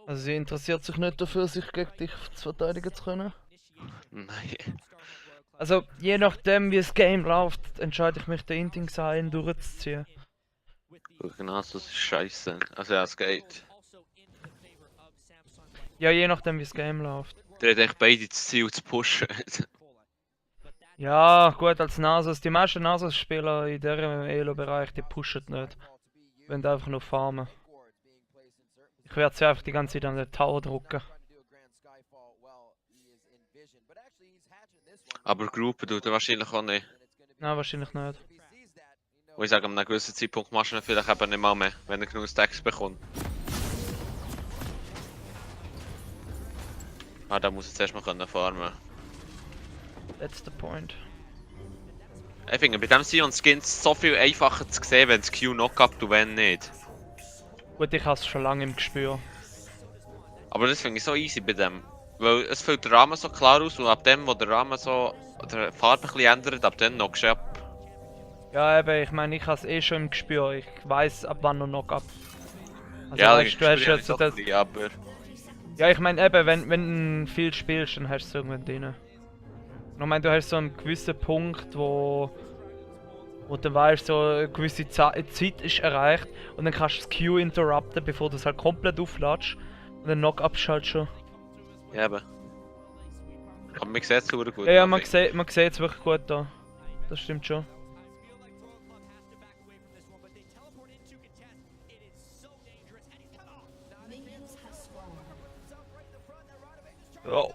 Also sie interessiert sich nicht dafür, sich gegen dich zu verteidigen zu können. Nein. Also je nachdem wie das Game läuft, entscheide ich mich den Inting sein durchzuziehen. Genau, das ist scheiße. Also ja, es geht. Ja, je nachdem wie das Game läuft. Der hat echt beide das Ziel zu pushen. Ja, gut, als Nasus. Die meisten Nasus-Spieler in diesem Elo-Bereich, die pushen nicht. Wenn die einfach nur farmen. Ich werde sie einfach die ganze Zeit an den Tower drücken. Aber Gruppen tut er wahrscheinlich auch nicht. Nein, wahrscheinlich nicht. Und ich sage, an einem gewissen Zeitpunkt machst du ihn vielleicht eben nicht mal mehr, wenn er genug Stacks bekommt. Ah, da muss er zuerst mal farmen. That's the point. Ich finde, bei dem Sion Skin ist es so viel einfacher zu sehen, wenn es Q Knockup und wenn nicht. Gut, ich habe es schon lange im Gespür. Aber das finde ich so easy bei dem. Weil es fällt der Rahmen so klar aus und ab dem, wo der Rahmen so die Farbe ein bisschen ändert, ab dann knockst du ab. Ja, eben, ich meine, ich habe es eh schon im Gespür. Ich weiß ab wann noch Knock-up. Also Ja, weißt, du hast ja jetzt so das. aber... Ja, ich meine eben, wenn du viel spielst, dann hast du es irgendwann drin. Und ich meine, du hast so einen gewissen Punkt, wo du weißt, so eine gewisse Zeit ist erreicht und dann kannst du das Q interrupten, bevor du es halt komplett aufladest. Und dann Knock-up halt schon. Ja, eben. Aber man sieht es super gut. Ja, ja, man sieht es wirklich gut da. Das stimmt schon. Oh.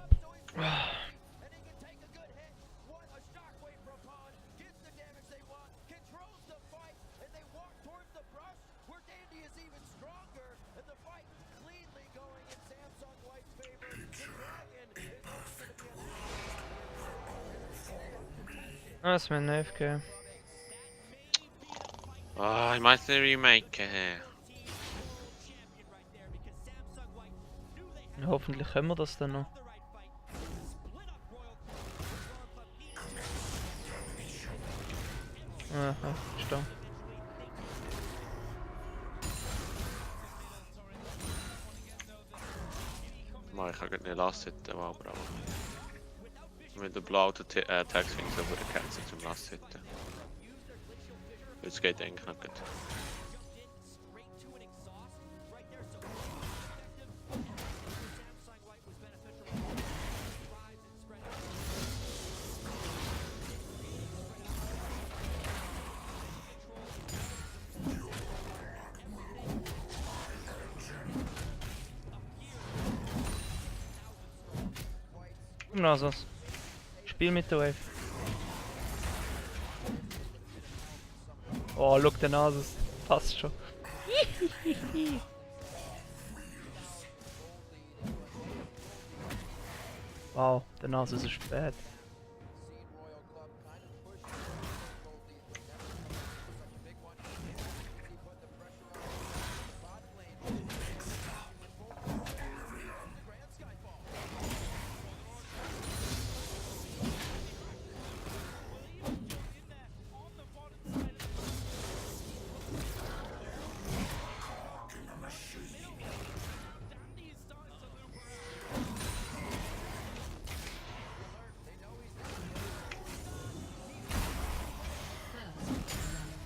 Ah, das ist mein AFK. Ah, ich meine den Remake. Ja, hoffentlich können wir das dann noch. Aha, ist da. Mal, ich kann nicht Last hitten, aber mit der blauen Tags finde ich so gut cancel zum Last hitten. Jetzt geht eigentlich noch gut. Nasos. Spiel mit der Wave. Oh, look, der Nasus. Passt schon. Wow, der Nasus ist spät.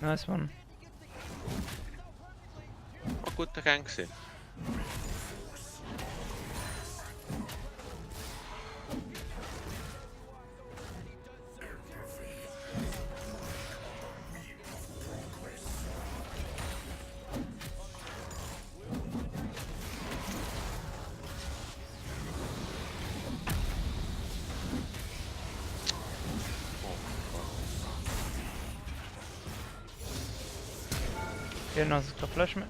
Nice one. War guter Gang gewesen. Okay, Nasus kann Flash mehr.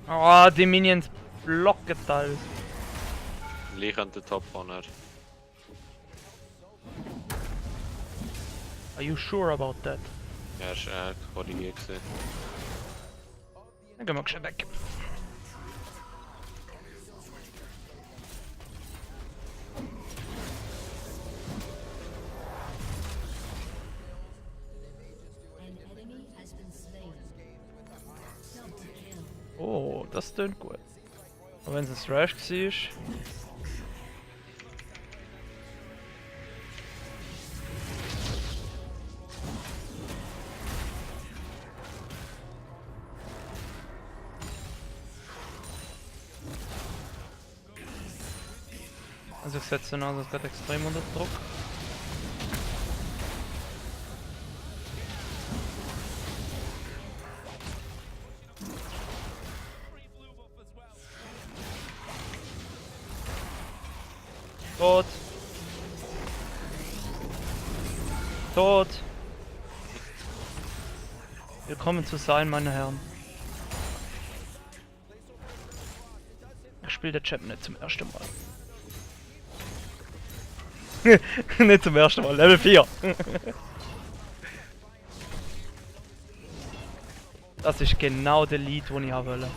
Oh, die Minions blocken alles. Lich an der Top Honor. Are you sure about that? Ja, ist korrigiert gewesen. Dann gehen wir schon weg. Oh, das tönt gut. Aber wenn es ein Thrash war. Also ich setze ihn an, das geht extrem unter Druck. Tot. Tot. Willkommen zu sein, meine Herren. Ich spiele der Chat nicht zum ersten Mal. Nicht zum ersten Mal, Level 4. Das ist genau der Lead, den ich haben wollte.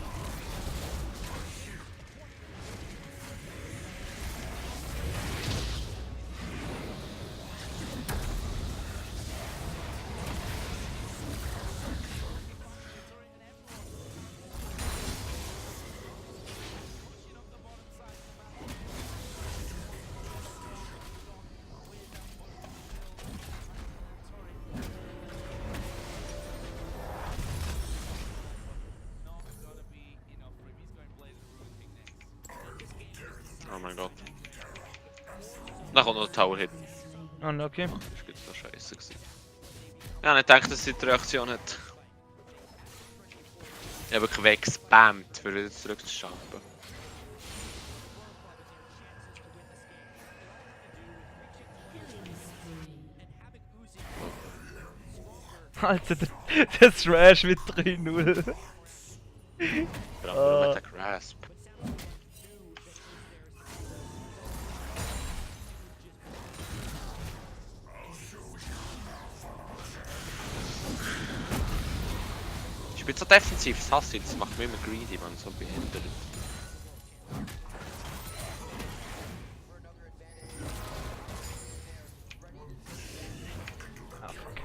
Oh mein Gott. Dann kommt noch der Tower Hit. Und okay. Das ist jetzt noch scheiße gewesen. Ja, ich dachte, dass sie die Reaktion hat. Ich habe wirklich weggespammt, für wieder zurückzuschaffen. Alter, der Thrash mit 3-0. Vor allem mit der Grasp. Ich bin so defensiv, das hasse ich, das macht mich immer greedy, man, so behindert. Ah, fuck.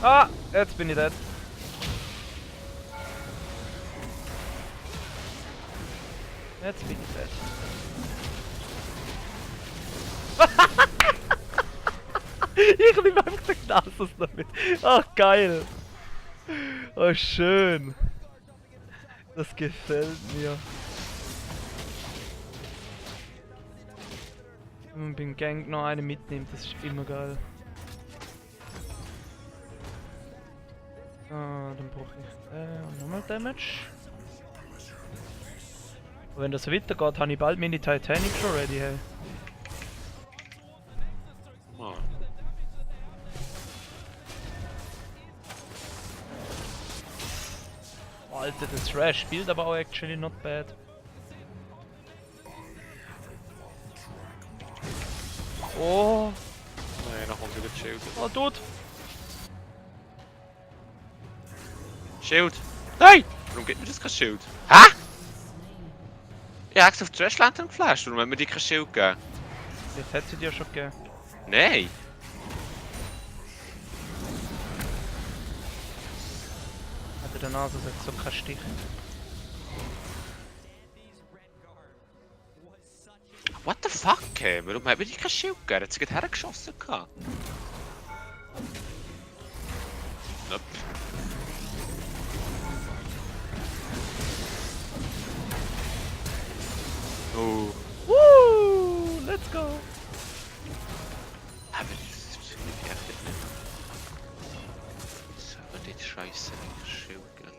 Ah, jetzt bin ich dead. Jetzt bin ich dead. Ich nehme einfach den Gnasus damit. Ach, geil. Oh, schön. Das gefällt mir. Wenn man beim Gang noch eine mitnimmt, das ist immer geil. Ah, dann brauche ich nochmal Damage. Und wenn das so weitergeht, habe ich bald meine Titanic schon ready. Hey. Oh. Alter, der Thrash spielt aber auch actually not bad. Oh, Nein, noch kommt wieder die Schild. oh, Dude. Schild! Nein! Warum gibt mir das kein Schild? Hä? Ich habe extra auf die Trash Lantern geflasht, warum hat mir die kein Schild gegeben? Jetzt hätte sie dir schon gegeben. Nein! Alter, der Nase sagt so kein Stich. What the fuck, ey? Warum hat mir die kein Schild gegeben? Er hat sie gerade hergeschossen. Nope. Oh. Woo! Let's go! Aber das ist nicht echt nicht. Das ist aber nicht scheiße, ein Schild gegeben.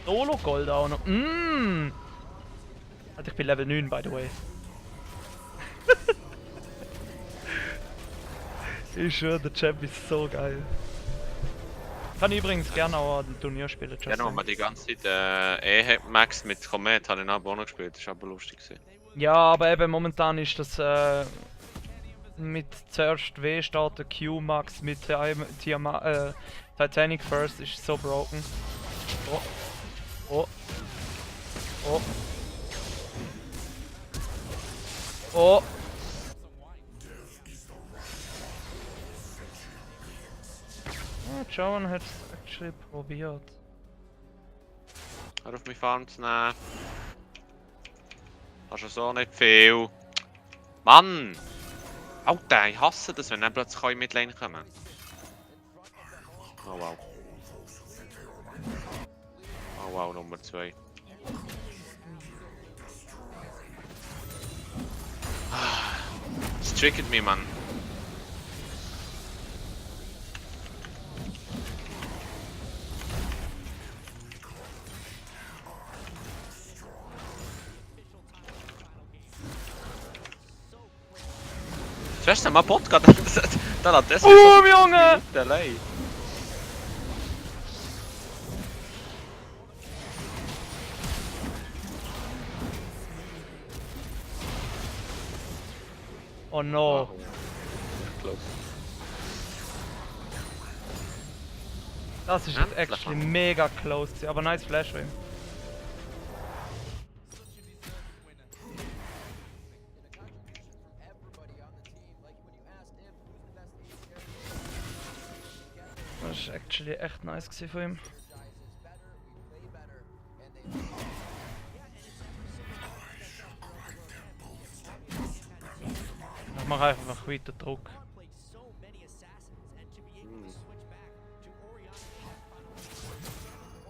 Solo Gold auch noch. Mmm! Alter, ich bin Level 9 by the way. Ich schwöre, der Champ ist so geil. Kann ich übrigens gerne auch ein Turnier spielen. Ja, noch mal die ganze Zeit Max mit Komet habe ich auch noch gespielt, das war aber lustig gewesen. Ja, aber eben momentan ist das mit zuerst W starten, Q Max mit Titanic First ist so broken. Oh. Oh. Oh. Oh. Oh, Joan hat es actually probiert. Hör auf mich Farm zu nehmen. Hast du so nicht viel. Mann! Alter, ich hasse das, wenn dann plötzlich mit Lane kommen. Oh wow. Oh wow, Nummer 2. Das triggert mich, Mann. Zuerst einmal Bot gerade. Da hat das Junge! Delay. Oh no. Close. Das ist Ja, jetzt actually mega close gewesen, aber nice Flash von ihm. Das ist actually echt nice gewesen von ihm. Ich mache einfach weiter Druck.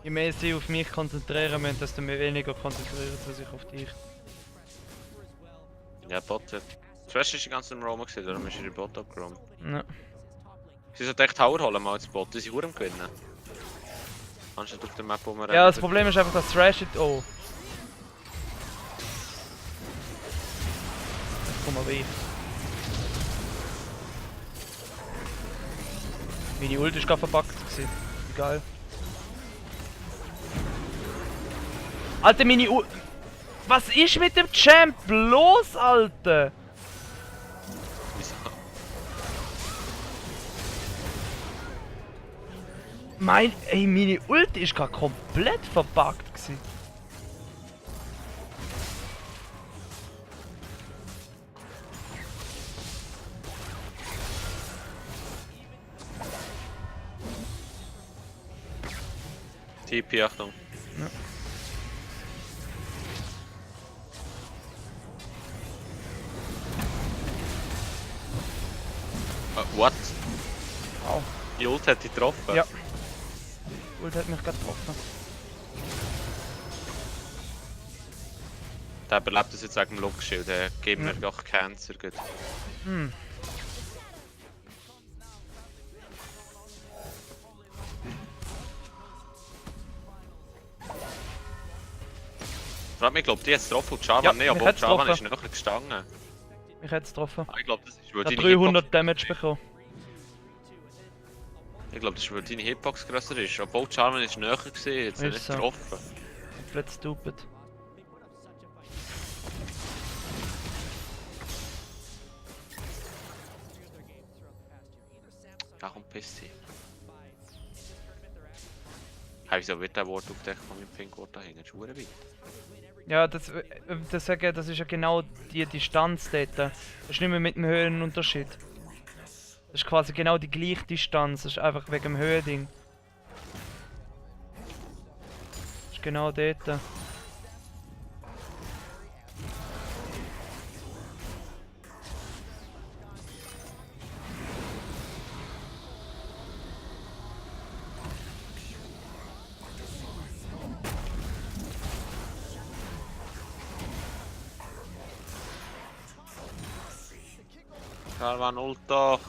Je mehr sie auf mich konzentrieren müssen, desto mehr weniger konzentrieren sie sich auf dich. Ja, Bot. Zuerst ist die ganze im Roma gewesen, darum ist er die Bot abgeräumt. Ja. Sie sollten echt Tower holen mal als Bot, die sind verdammt gewinnen. Anstatt auf der Map, wo wir Ja, das Problem ist einfach, dass Thrash it. Oh. Komm mal weg. Meine Ult ist gerade verpackt gewesen. Geil. Alter, meine Ult. Was ist mit dem Champ los, Alter? Wieso? Meine Ult ist gerade komplett verpackt gewesen. TP, Achtung. Ja. What? Au. Die Ult hat dich getroffen? Ja. Ult hat mich gerade getroffen. Der überlebt das jetzt wegen dem Lockschild, der gibt mir Ja. doch Cancer. Gut. Hm. Frag mich, glaube die jetzt getroffen und Jarvan Ja, nicht, mich aber hat's Jarvan ist getroffen. noch gestanden. Mich hat's getroffen. Ah, ich glaube, das ist, weil Ich habe deine 300 Hitbox- Damage bekommen. Ich glaube, das ist, weil deine Hitbox grösser ist. Obwohl Jarvan ist näher gewesen, jetzt nicht Ist so. getroffen. Komplett stupid. Da kommt Pissi. Hey, wieso wird der Wort aufgedeckt von meinem Pinkwort da hängen? Das ist verdammt weit. Ja, das ist ja genau die Distanz dort. Das ist nicht mehr mit dem Höhenunterschied. Das ist quasi genau die gleiche Distanz, das ist einfach wegen dem Höhending. Das ist genau dort. Jarvan ult doch.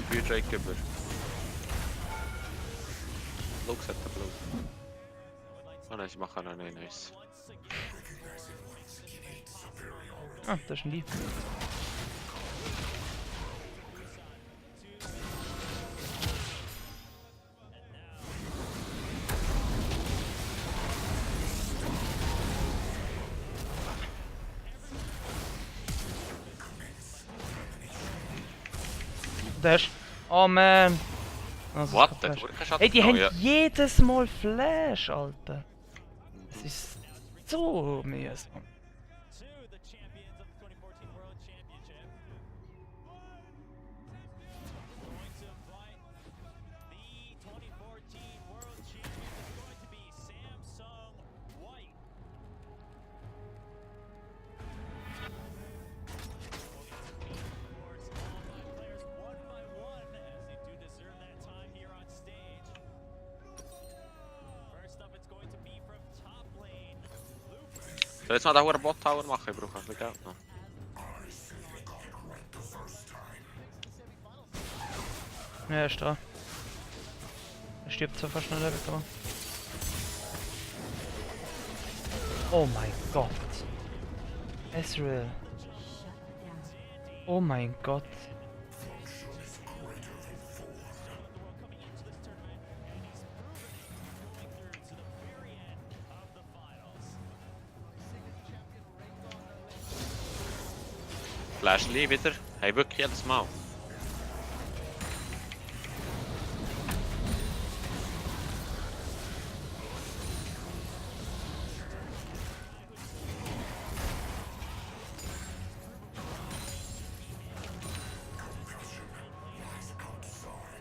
Spear Drake über. Lux hat der Blue. Oh nein, ich mache noch nicht nice. Ah, das ist ein Lieb. Dash. Oh man. Also, What? es Der kommt wurde kein Flash. Schatten. Ey, die Oh, haben ja. jedes Mal Flash, Alter. Es ist so mühsam. Soll ich jetzt mal den hohen Bot Tower machen? Ich brauche ein bisschen Geld noch. Ja, er ist da. Er stirbt zwar fast schnell weg, aber. Oh mein Gott. Ezreal. Oh mein Gott. Flashly wieder. Hey, wirklich jedes Mal.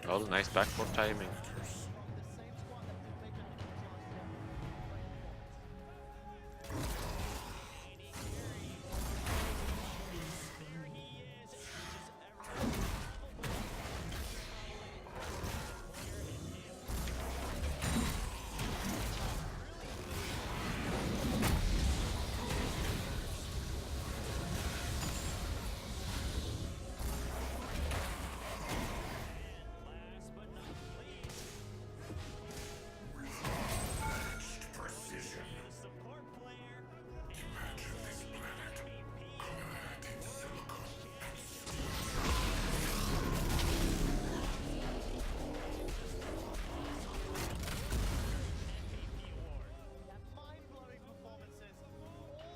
Oh, nice backboard timing.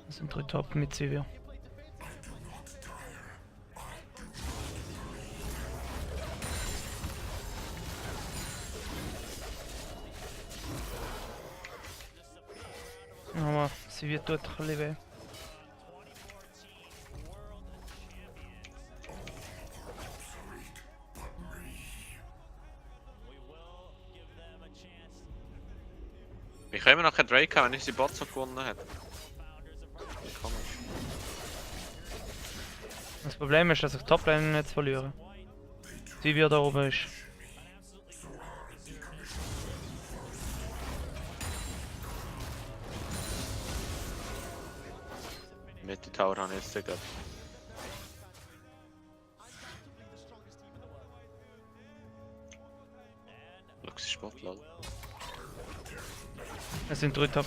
Das sind 3 Top mit Sivir. Aber Sivir tut ein bisschen weh. Wir können immer noch keinen Drake haben, wenn ich die Bots noch gewonnen habe. Komisch. Das Problem ist, dass ich Toplane jetzt verliere. Sivir da oben ist. Mit die Tower habe ich jetzt sogar. Lux ist Bot, lol. Es sind 3 Top.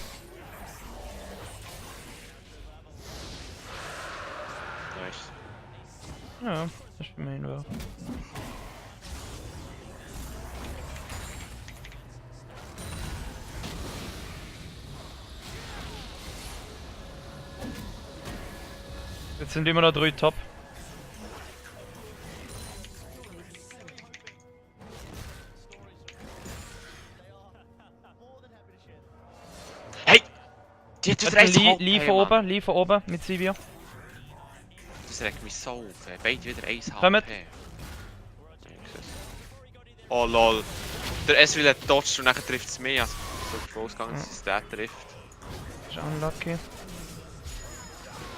Nice. Ja, das ist immerhin wahr. Jetzt sind immer noch 3 Top. Hey! Die hat wieder eins Lee von oben mit Sivir. Das regt mich so auf. Beide wieder 1 Kommt. HP. Oh lol. Der Ezreal hat dodged und nachher trifft es mich. Also so davon ausgegangen, dass es der trifft. Das ist unlucky.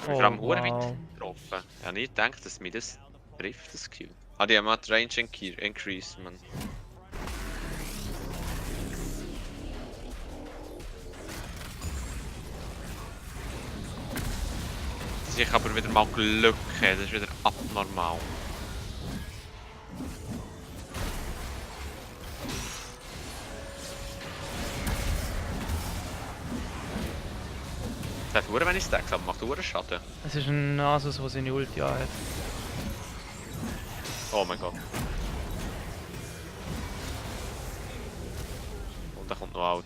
Ich habe am Huren weit getroffen. Ich habe nicht gedacht, dass mich das trifft, das Skill. Ah, die haben auch die Range increase, man. Ich aber wieder mal Glück, das ist wieder abnormal. Der hat wenn ich Stacks, aber macht Schaden. Es ist ein Nasus, der seine Ulti hat. Oh mein Gott. Und da kommt noch out.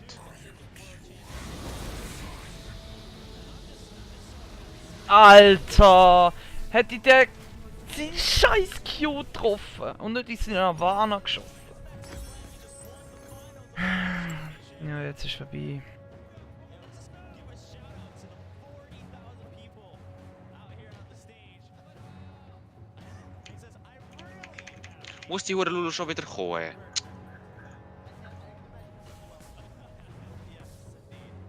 Alter! Hätte ich den scheiß Q getroffen und nicht in seine Nirvana geschossen. Ja, jetzt ist vorbei. Muss die Hure Lulu schon wieder kommen?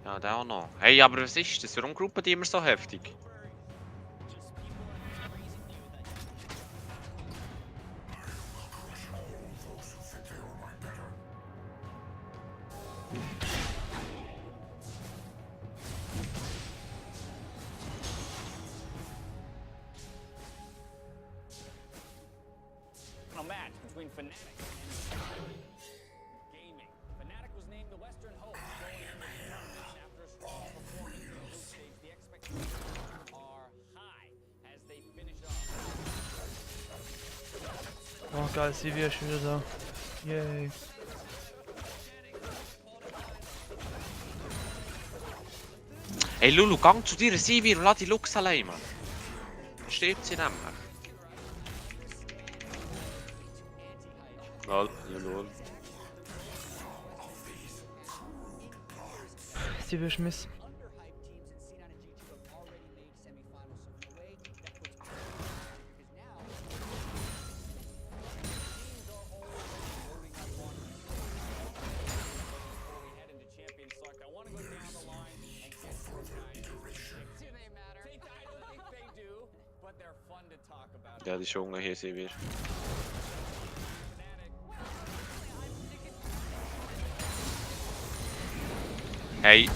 Ja, der auch noch. Hey, aber was ist das? Warum gruppen die immer so heftig? Match between Fnatic and Gaming. Fnatic was named the Western Hope going into the tournament after a strong performance in the group stage. The expectations are high as they finish off. Oh geil, Sivir ist wieder da. Yay. Hey Lulu, gang zu dir, Sivir und lass die Lux allein, Mann. Stirbt sie nämlich. Lol, lol. Sivir ist Miss. Ja, die Junge hier sehen wir. Hey.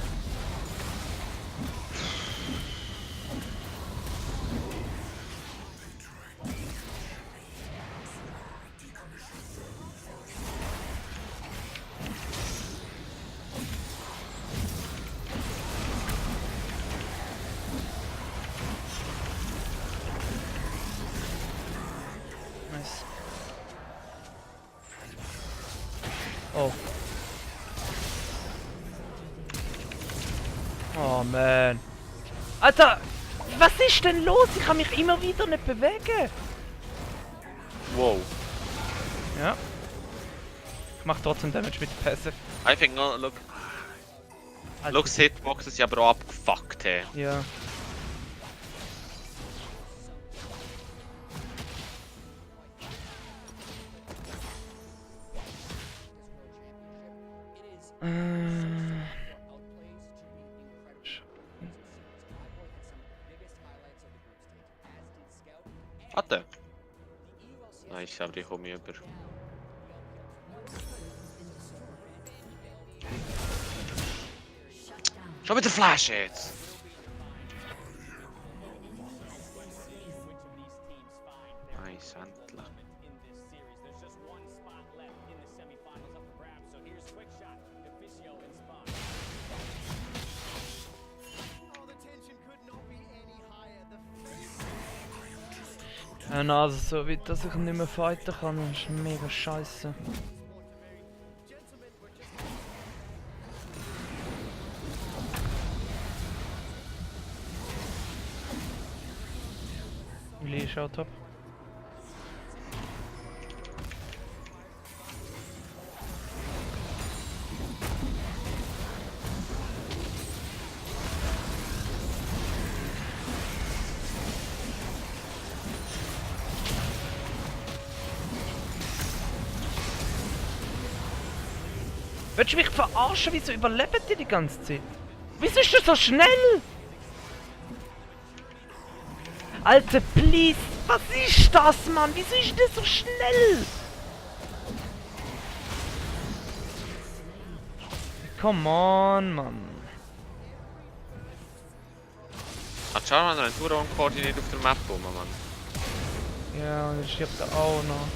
Nice. Oh. Oh man. Alter, was ist denn los? Ich kann mich immer wieder nicht bewegen. Wow. Ja. Ich mach trotzdem Damage mit Passive. I think, no, look. Alter. Lux Hitbox ist ja aber auch abgefuckt, hey. Ja. Warte. Nice, aber ich komme über. Schon wieder Flash jetzt! Nice, endlich. Ja, na, also so weit, dass ich nicht mehr fighten kann, das ist mega scheiße. Lee ist auch top. Willst du mich verarschen? Wieso überlebt ihr die ganze Zeit? Wieso ist das so schnell? Alter, please! Was ist das, Mann? Wieso ist das so schnell? Come on, Mann. Hat Charmander einen Tour koordiniert auf der Map rum, Mann. Ja, und jetzt stirbt er auch noch.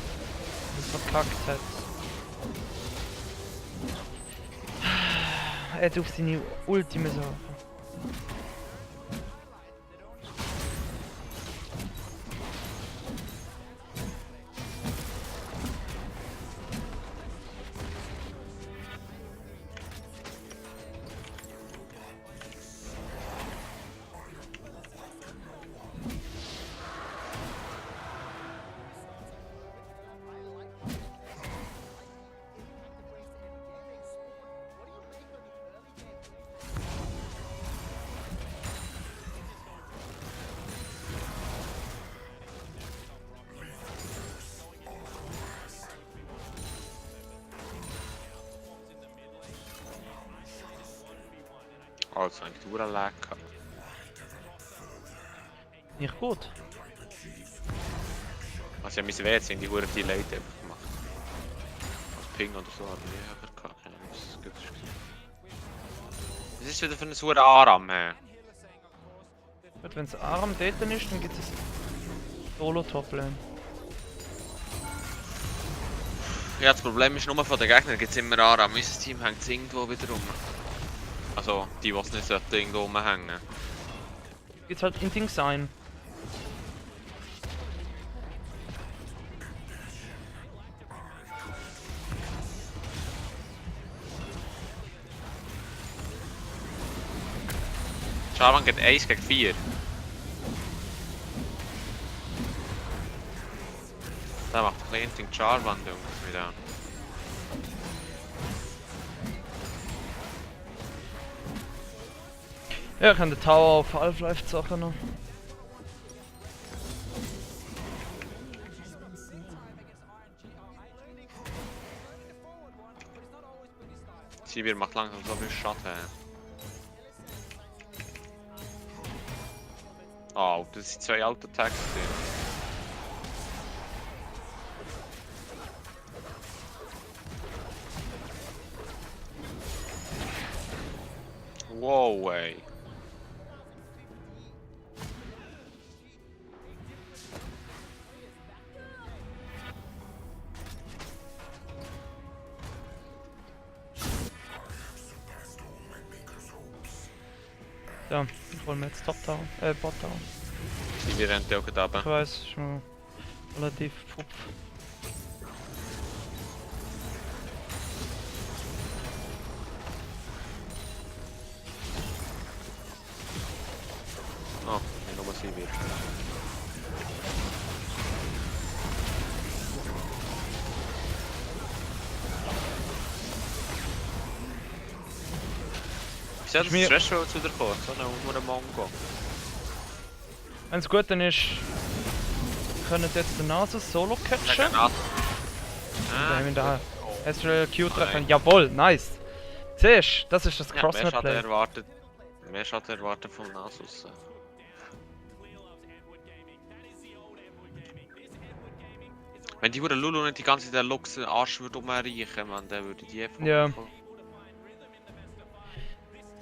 Das verkackt hat. Er hat auf seine Ulti müssen. Also, eigentlich nur ein Lag gehabt. Nicht gut. Also, ja, mein WC sind die Huren Delay einfach gemacht. Als Ping oder so, aber ich habe gehabt. Keine Ahnung, was das gut ist. Was ist wieder für ein Huren Aram, hä? Gut, wenn es Arm dort ist, dann gibt es Solo-Top-Lane. Ja, das Problem ist nur von den Gegnern gibt es immer Aram. Unser Team hängt irgendwo wieder rum. Also, die es nicht sollten, irgendwo rumhängen. Geht's halt in Dings ein. Jarvan geht 1 gegen 4. Der macht ein bisschen Jarvan, denke ich mir da. Ja, ich kann den Tower auf Half-Life zocken noch. Sivir macht langsam so viel Schatten. Oh, das sind 2 Auto-Attacks. Wow, ey. Ja, ich hol mir jetzt Top Tower, Bot Tower. Sivir rennt auch da Ich runter. weiß, ist mir relativ pfupf. Oh, nee, nur Sivir. Wieso hat das Threshold wieder gekommen? So ein Mongo. Wenn es gut dann ist, können jetzt den Nasus solo catchen. Ah, Da haben wir da Astral Q Nein. treffen. Jawohl, nice. Siehst du, das ist das ja, mehr Crossnet Schaden Play. erwartet. Mehr Schaden erwartet von Nasus. Wenn die Huren Lulu nicht die ganze Zeit den Lux Arsch würde umreichen, man, dann würde die einfach. Ja.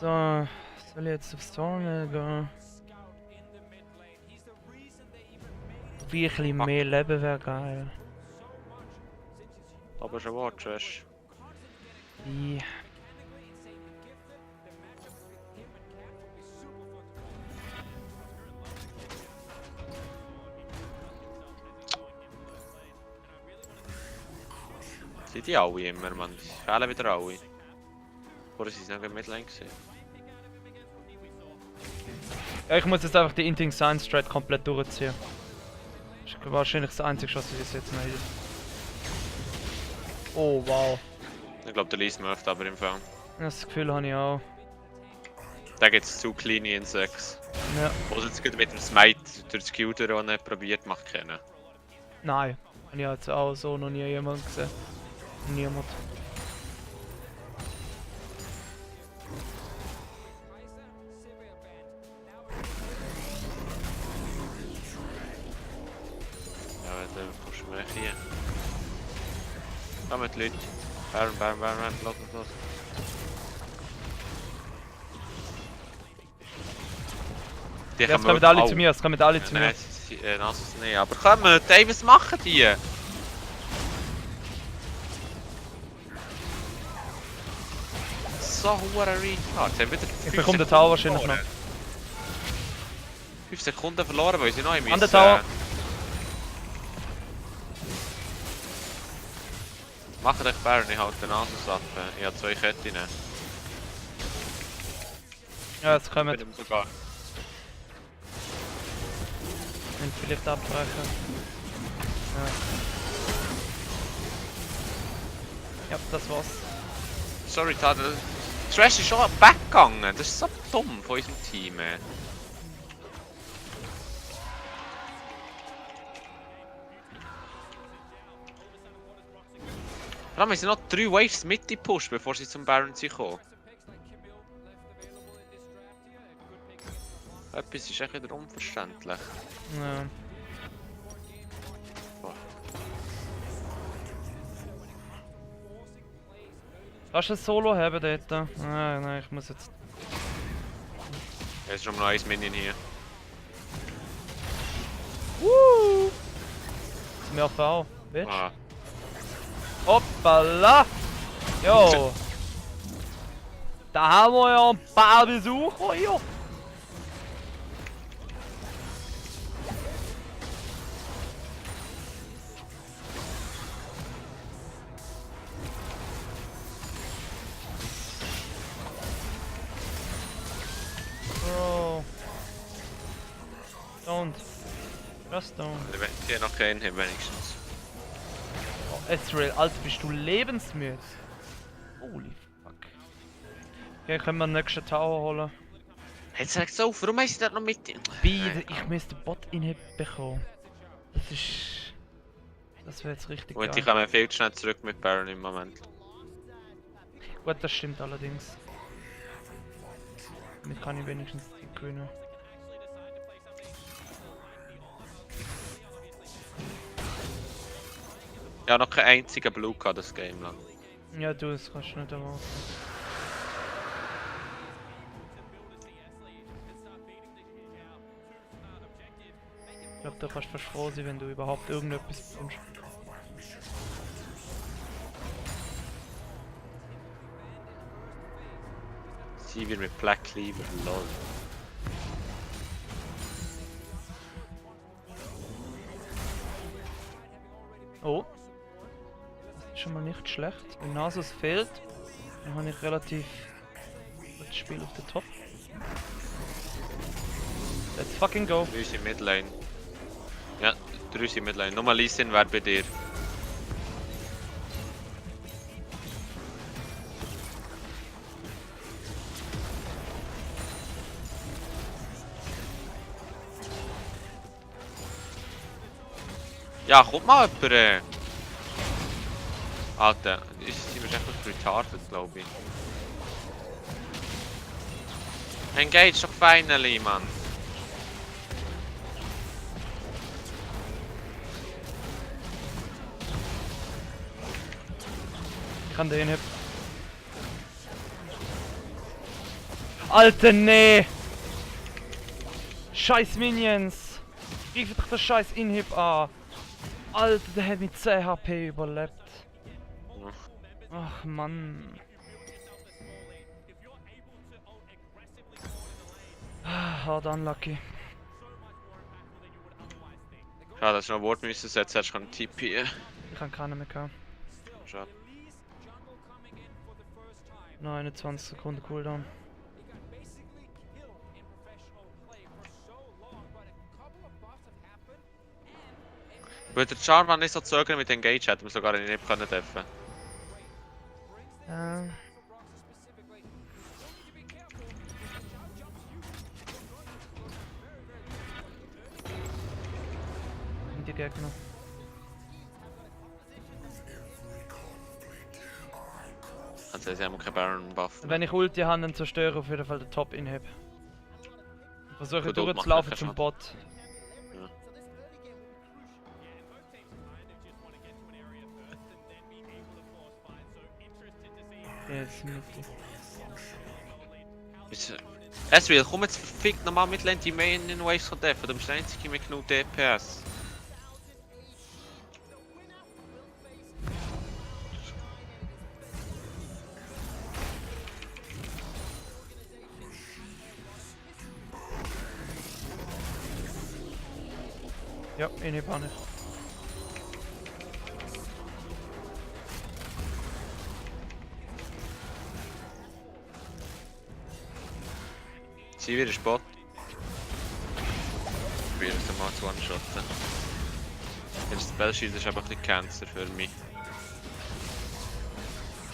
So, soll ich jetzt auf Storm gehen? Wie ein bisschen mehr Leben wäre geil. Aber schon war Trash. Wie? Sind die alle immer, man? Die fehlen wieder alle. Oder sie sind noch mit gewesen. Ja, ich muss jetzt einfach die Inting Science Strat komplett durchziehen. Das ist wahrscheinlich das einzige, was ich jetzt noch hilft. Oh wow. Ich glaube, der Lee möchte aber im Fall. Das Gefühl habe ich auch. Da gibt es zu kleine Insects. Ja. Was jetzt gerade mit dem Smite durch das Q der nicht probiert macht kennen. Nein. Habe ich jetzt auch so noch nie jemand gesehen. Niemand. Ja, dann kommst du weg hier. Komm mit Leuten. Baron, los. Die Jetzt kommen alle zu mir, jetzt kommen alle zu mir. Nein, Nasus nicht. Aber komm, Dave, was machen die? So hoher Retard. Sie haben wieder Ich bekomme den Tower wahrscheinlich noch. 5 Sekunden verloren, weil sie noch An den Tower. Mach dich Baron, ich halte den Nasus ab. Ich habe 2 Ketten. Ja, jetzt kommen Mit ihm sogar. wir vielleicht abbrechen. Ja. Ja, das war's. Sorry, Tadel. Trash ist schon weggegangen. Das ist so dumm von unserem Team. Vor allem haben sie noch 3 Waves mitgepusht, bevor sie zum Baron kommen. Etwas ist echt wieder unverständlich. Ja. Boah. Kannst du ein Solo haben dort? Nein, ich muss jetzt... Jetzt ist schon mal noch ein Minion hier. Ist mir auch, bitch. Ah. Hoppala! Jo! Da haben wir ja ein paar Besucher hier! Bro. Don't. Just don't. Hier noch keinen hier wenigstens. Oh, Ezreal, Alter, bist du lebensmüde? Holy fuck. Okay, können wir den nächsten Tower holen. Jetzt sagst du auf, warum hast du das noch mit? Beide, ich müsste den Bot bekommen. Das ist... Das wäre jetzt richtig Und ich geil. komme viel zu schnell zurück mit Baron im Moment. Gut, das stimmt allerdings. Damit kann ich wenigstens gewinnen. Ich habe noch keinen einzigen Blue gehabt, das Game lang. Ja, du, das kannst du nicht erwarten. Ich glaube, da kannst du fast froh sein, wenn du überhaupt irgendetwas bekommst. Sie wird mit Black Cleaver, lol. Oh. Das ist schon mal nicht schlecht. Wenn Nasus fehlt, dann habe ich relativ gutes Spiel auf der Top. Let's fucking go. 3 sind Midlane. Ja, 3 sind Midlane. Nochmal Lee Sin wäre bei dir. Ja, kommt mal jemand! Alter, sind wir echt retarded, glaube ich. Engage doch finally, Mann! Ich kann den nicht. Alter, nee! Scheiß Minions! Griff doch den scheiß Inhib an! Alter, der hat mit 10 HP überlebt. Ach Mann. Hard unlucky. Schade, dass ich noch ein Wort müssen setzen, hättest du einen TP. Ich kann keinen mehr gehabt. Schade. 29 Sekunden Cooldown. Weil der Charman nicht so zögern mit Engage, hätten wir sogar nicht können dürfen. Die Gegner. Also sie haben keinen Baron-Buff. Wenn ich Ulti habe, dann zerstöre ich auf jeden Fall den Top-Inhib. Versuche Gut, durchzulaufen machen, zum kein Bot. Ja. Jetzt Mitte. Ezreal, komm jetzt verfickt nochmal mit die Main in Waves von Def, du bist der einzige mit genug DPS. Ja, Inhib habe ich. Sie wieder Spot. Ich probiere es mal zu one-shotten. Das Spellshield ist einfach nicht Cancer für mich.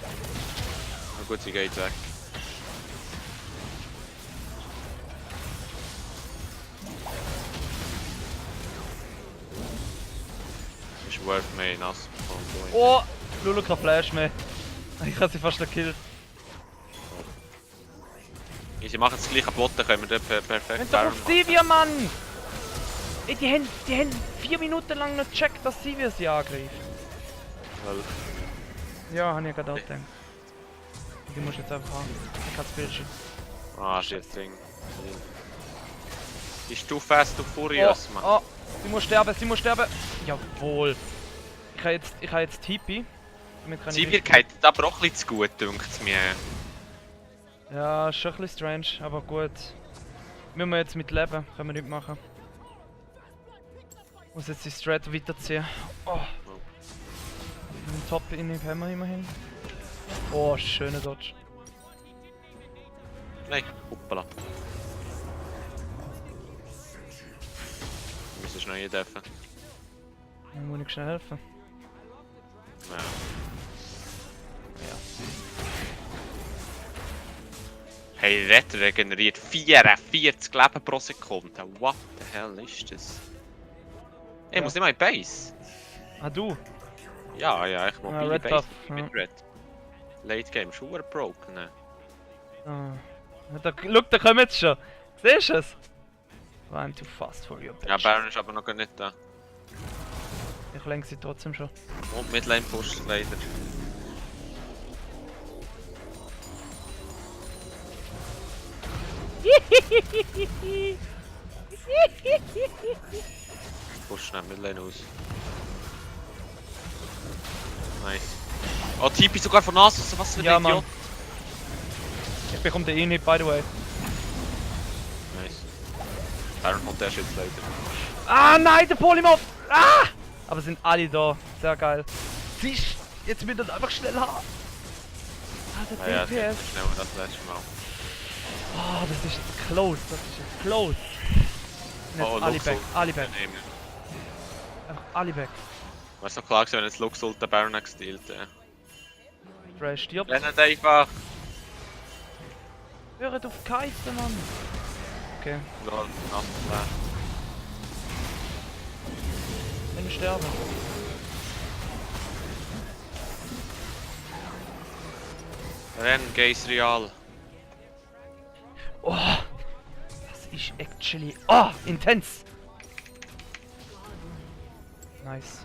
Na gut, sie geht weg. Ist worth me nass bekommen. Oh! Lulu kein Flash mehr. Ich habe sie fast gekillt. Sie machen das gleiche Botten, können wir dort perfekt Wenn doch Baron auf machen. Sivir, Mann! Ey, die haben 4 Minuten lang nicht gecheckt, dass Sivir sie angreift. Weil, Ja, hab ich ja gerade auch gedacht. Die musst du jetzt einfach haben. Ich kann das Bildschirm. shit, Ding. Bist du fast und furious, Mann? Oh, sie muss sterben, sie muss sterben! Jawohl! Ich habe jetzt TP. Damit kann ich Sivir geht aber auch ein bisschen zu gut, dünkt es mir. Ja, ist schon ein bisschen strange, aber gut. Müssen wir jetzt mit leben, können wir nicht machen. Muss jetzt die Strat weiterziehen. Oh. Den Top-Inning haben wir immerhin. Oh, schöner Dodge. Nein, hoppala. Wir müssen schnell dürfen. Dann muss ich schnell helfen. Ja. Ja. Hey, Red regeneriert 44 Leben pro Sekunde. What the hell ist das? Ich muss nicht mal in Base. Ah, du? Ja, ich muss Red Base Buff, mit Red. Late Game, schon broken. Ne? Ah. Schau, da kommen jetzt schon. Siehst du es? I'm too fast for you, bitch. Ja, Baron ist aber noch gar nicht da. Ich lenke sie trotzdem schon. Und Midlane pusht leider. Push schnell Midlane aus. Nice. Oh, Tipi sogar von Nasus, was für ein Ja, Idiot. Mann. Ich bekomme den Inhib, by the way. Nice. Baron kommt erst jetzt leider. Ah, nein, der Polymorph! Ah! Aber sind alle da. Sehr geil. Siehst jetzt wird das einfach schnell haben. Ah, der Ja, DPS. schnell das letzte Mal. Oh, das ist jetzt close. Das ist jetzt close. Und jetzt Oh, alle Luxul. back. Alle back. Nehmen. Einfach alle back. Wär's noch klar gewesen, wenn jetzt Luxul den Baron gestealt. Fresh stirbt. Rennt einfach! Hört auf Kaiser, Mann. Okay, Lol, Nass. wenn ich sterbe. Renn, Gaze Real. Oh, das ist actually. Oh, intens. Nice.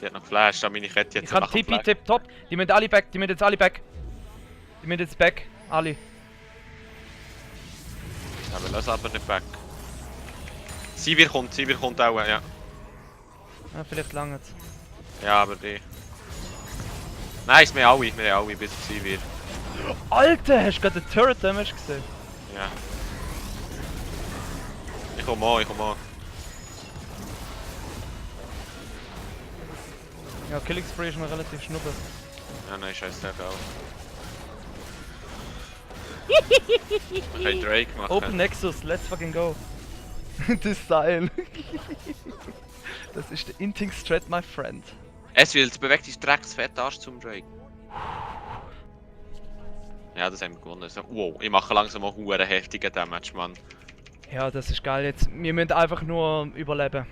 Die hat noch Flash, da meine Kette Ich jetzt hab nach dem TP Flash. Tip Top. Die müssen alle back. Die müssen jetzt alle back. Die müssen jetzt back. Alle. Ja, wir lassen aber nicht back. Sivir kommt auch, ja. Ja, vielleicht lange. Ja, aber die. Nice, wir haben alle bis auf Sivir. Alter, hast du gerade den Turret Damage gesehen? Ja. Ich komm an. Ja, Killing Spree ist mir relativ schnuppe. Ja, nein, scheiß Tag auch. Okay, Drake machen. Open Nexus, let's fucking go. Das Style. Das ist der Inting Strat, my friend. Es will, es bewegt dich direkt fett Arsch zum Drake. Ja, das haben wir gewonnen. So, wow, ich mache langsam auch einen heftigen Damage, Mann. Ja, das ist geil jetzt. Wir müssen einfach nur überleben.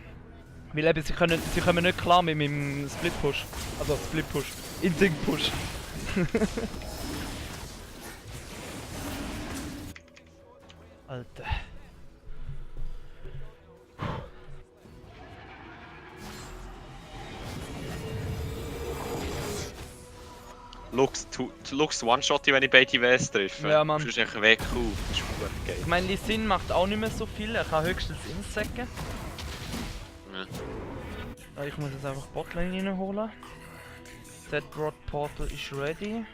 Wir leben, sie kommen nicht klar mit meinem Split Push. Also Split Push. Inting Push. Alter. Lux One-Shot, wenn ich beide Ws treffe. Ja, Mann. Das ist echt weg, cool. Das ist gut geil. Ich meine, Lee Sin macht auch nicht mehr so viel. Er kann höchstens Insäcken. Ja. Ich muss jetzt einfach Botlane reinholen. Z-Rod Portal ist ready.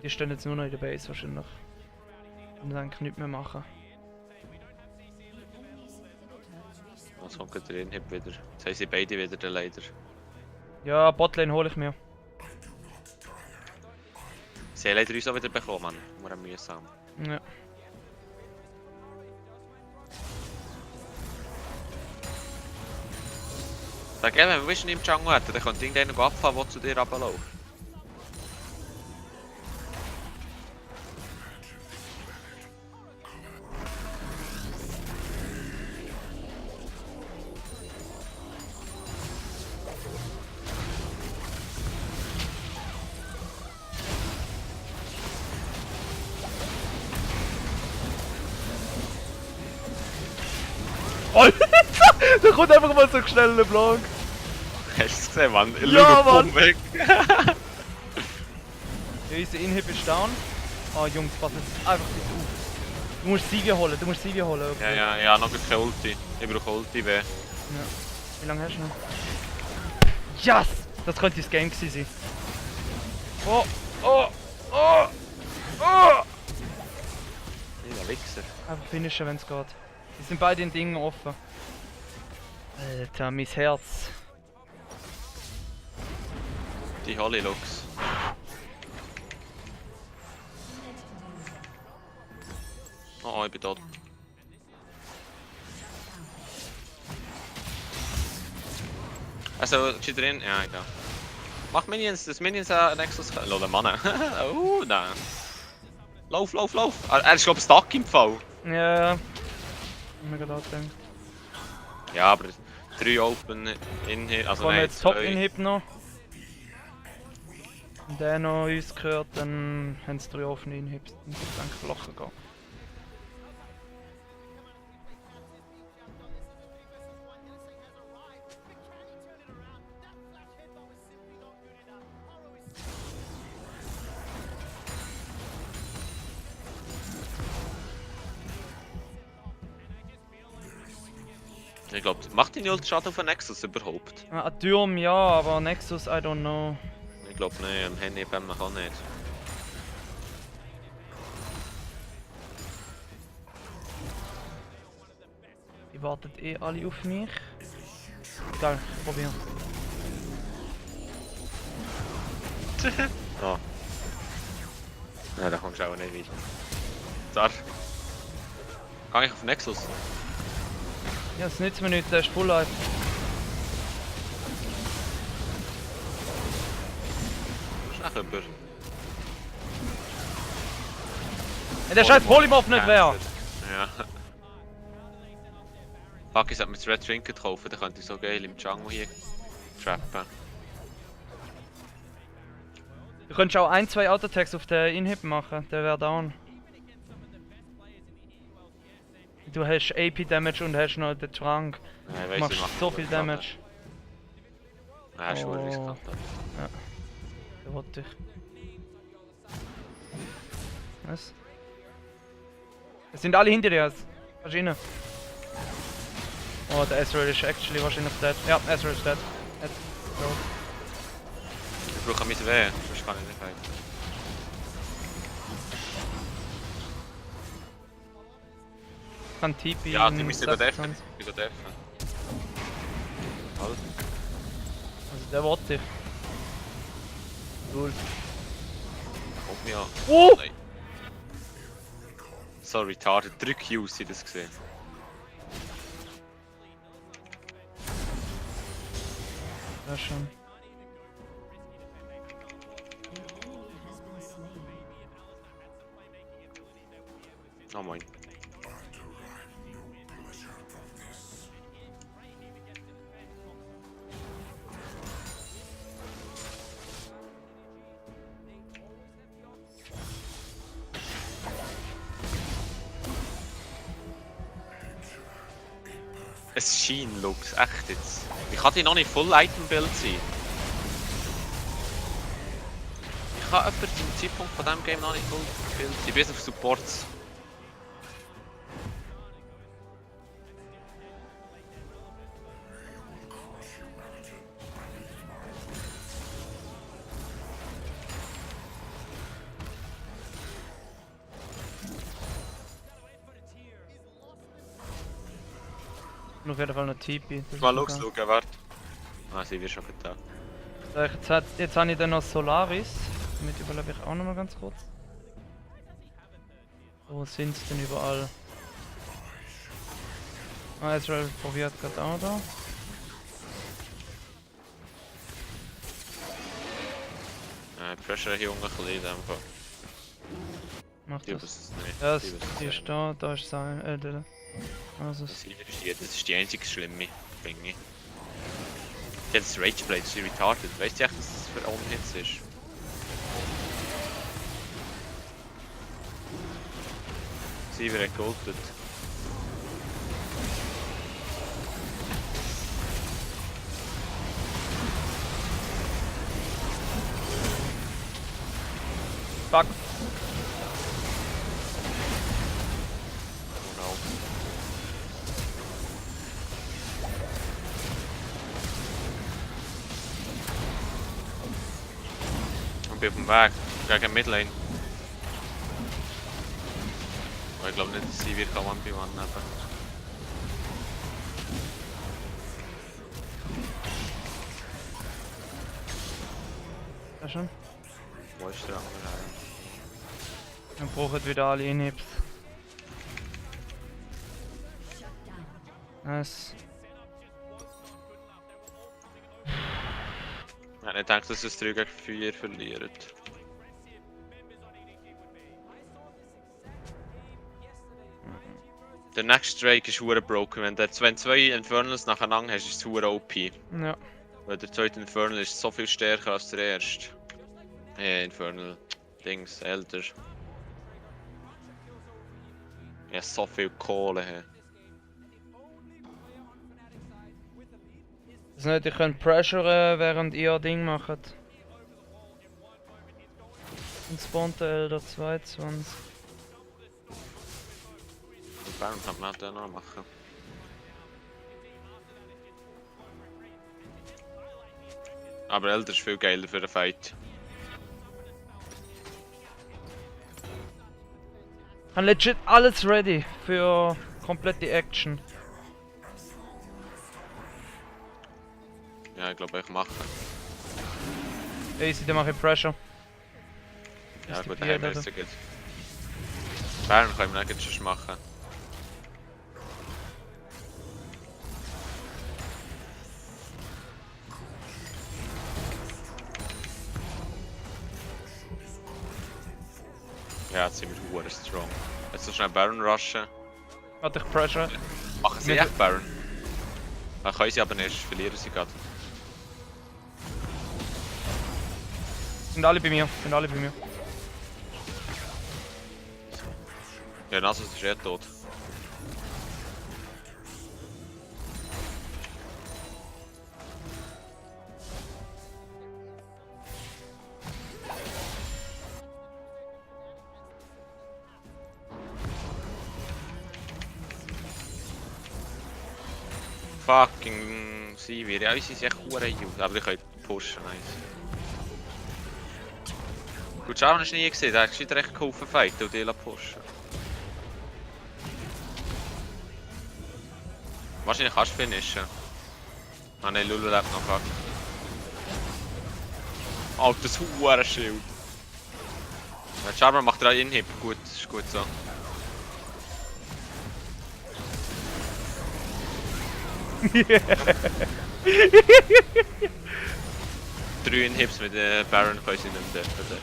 Die stehen jetzt nur noch in der Base wahrscheinlich. Und dann kann ich nichts mehr machen. Was kommt gerade drin? Hab wieder. Jetzt haben sie beide wieder den leider. Ja, Botlane hole ich mir. Sie haben leider uns auch wieder bekommen, Mann. Wir haben mühsam. Ja. Sag eben, wenn wir wissen, im Jungle hätten, dann könnte irgendeiner abfahren, der zu dir runterläuft. Alter! Da kommt einfach mal so schnell ein Block. Hast du es gesehen, Mann? Ja, Schau, Mann. Bumm weg. Ja, unser Inhib ist down. Ah, Jungs, pass jetzt einfach bitte auf. Du musst Siege holen, okay? Ja, noch keine Ulti. Ich brauche Ulti, weh. Ja. Wie lange hast du noch? Yes! Das könnte das Game gewesen sein. Oh! Oh! Oh! Oh! Der Wichser. Einfach finishen, wenn es geht. Die sind beide in Dingen offen. Alter, mein Herz. Die Hollylux. Oh, ich bin tot. Also, steht drin? Ja, egal. Mach Minions, das Minions Nexus. Lol, Mann. Nein. Lauf. Er ist, glaube ich, stuck im Fall. Ja. Ich mir gerade gedacht. Ja, aber 3 Open Inhib. Also, Wenn nein, jetzt Top 2. Inhib noch. Und der noch uns gehört, dann haben sie 3 offene Inhibs. Dann wird es eigentlich locker gehen. Ich glaube, macht die Ult Schaden auf den Nexus überhaupt? Ein Turm ja, aber Nexus, I don't know. Ich glaube nicht, am Handy beim man kann nicht. Die warten eh alle auf mich. Egal, ich probiere. Oh. Nein, da kommst du auch nicht weiter. Da. Geh ich auf Nexus? Ja, es nützt mir nichts, der ist Full Life. Schnell rüber. Wenn der scheiß Polymorph nicht wäre! Ja. Fuck, ich sollte mir das Red Trinket kaufen, dann könnte ich so geil im Jungle hier trappen. Du könntest auch 1-2 Auto-Attacks auf den Inhib machen, der wäre down. Du hast AP-Damage und hast noch den Trank. Ja, ich Du weiss, machst ich mach so viel Damage. Ja, ist schon Oh. riskant. Der wollte ich. Was? Es sind alle hinter dir. Kannst du rein? Oh, der Ezreal ist actually wahrscheinlich dead. Ja, Ezreal ist dead. Ich brauche ein bisschen weh, sonst kann ich nicht fighten. Kann TP. Ja, die in müssen 6 deffen. Seconds. Die müssen deffen. Halt. Also der wollte ich. Cool. Guck mich an. Oh! Nein. So retarded. 3 Qs sind das gesehen. Ja schon. Oh moin. Es schien, Lux, echt jetzt. Ich kann die noch nicht Full Item Build sein. Ich kann etwa zum Zeitpunkt von diesem Game noch nicht Full Build sein, bis auf Supports. Und auf jeden Fall noch TP. das Mal ist schauen, warte. Ah, sie wird schon getan. so. Jetzt habe ich dann noch Solaris. Damit überlebe ich auch noch mal ganz kurz. Wo sind sie denn überall? Ah, Ezreal probiert gerade auch da. Pressure hier unten ein bisschen in dem Fall. Macht Die das. wissen es nicht. Ja, Die wissen es die nicht. ist da ist sein. Der. Also, Das ist die einzige schlimme, finde ich. Die hat das Rageblade, das ist retarded. Weißt du echt, dass das für On-Hits ist? Sie wird geultet. Fuck. Oh no. Ich bin auf dem Weg gegen Midlane. Aber ich glaube nicht, dass sie wirklich 1v1 nehmen. Ja schon. Wo ist der andere? Wir brauchen wieder alle Inhibs. Nice. Ich hätte nicht gedacht, dass es 3 gegen 4 verlieren. Der nächste Drake ist hure broken. Wenn du 2 Infernals nacheinander hast, ist es hure OP. Ja. Weil der zweite Infernal ist so viel stärker als der erste. Infernal Dings, älter. Ja, so viel Kohle. Hey. Das nicht, ich könnt pressuren, während ihr Ding macht. Und spawnt der Elder 22. Und Baron kann man auch noch machen. Aber älter ist viel geiler für den Fight. Ich habe legit alles ready für komplette Action. Ja, ich glaube, ich mache. Easy, dann mache ich Pressure. Ja, Ist gut, die dann haben wir Bier, es gut. Baron können wir nicht schon machen. Ja, jetzt sind wir hure strong. Jetzt so schnell Baron rushen. Warte, ich Pressure. Machen sie Ja. echt Baron? Dann können sie aber nicht, verlieren sie gerade. Sind alle bei mir, sind alle bei mir. Ja, Nasus ist tot. Fucking Sivir, ja, sie sind echt hure gut, aber ich kann pushen, nice. Gut, Sharon hast du nie gesehen, der hat gescheiter recht geholfen fighten und die pushen. Wahrscheinlich kannst du finishen. Ah nein, Lulu lebt noch, fuck. Alter, das hure Schild. Ja, Charmer macht 3 Inhib, gut, ist gut so. Drei Inhibs mit Baron können sie nicht mehr treffen.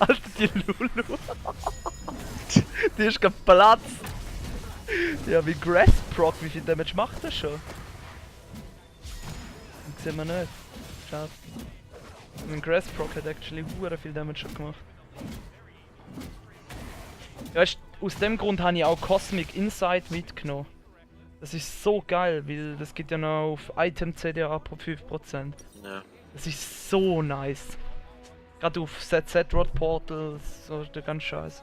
Alter, die Lulu. Die ist geplatzt. Ja, wie Grassproc, wie viel Damage macht das schon? Das sehen wir nicht. Schade. Mein Grassproc hat actually hure viel Damage schon gemacht. Ja, aus dem Grund habe ich auch Cosmic Insight mitgenommen. Das ist so geil, weil das geht ja noch auf Item CDA pro 5%. Ja. Das ist so nice. Gerade auf ZZ Rod Portal, so der ganze Scheiß.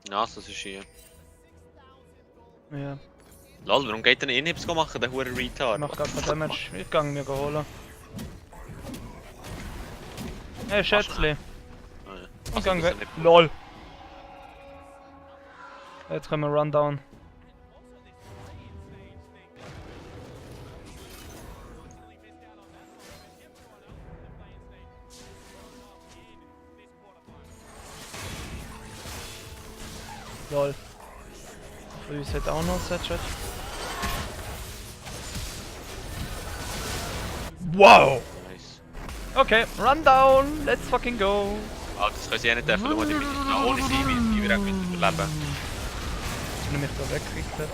Nasus ist hier. Ja, Lol, warum geht der nicht Inhibs machen, der hure Retard? ich mach grad kein Damage. Ich gang mir holen. Hey Schätzli, Ah, ja. ich Also, gang das weg. ist nicht- LOL. Jetzt können wir Rundown. LOL. Für uns hat auch noch Set-Chat. Wow! Nice. Okay, Rundown, let's fucking go! Ah, das können sie eh nicht treffen, schau mal, die müssen ohne sie, wie wir auch überleben. er mich da weggekriegt hat.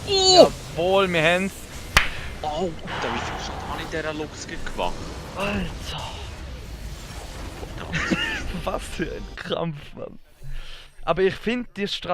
Jawohl, wir haben's. Oh, Alter, wie viel Schaden habe ich in dieser Lux gemacht? Alter. Was für ein Krampf, Mann. Aber ich finde die Strategie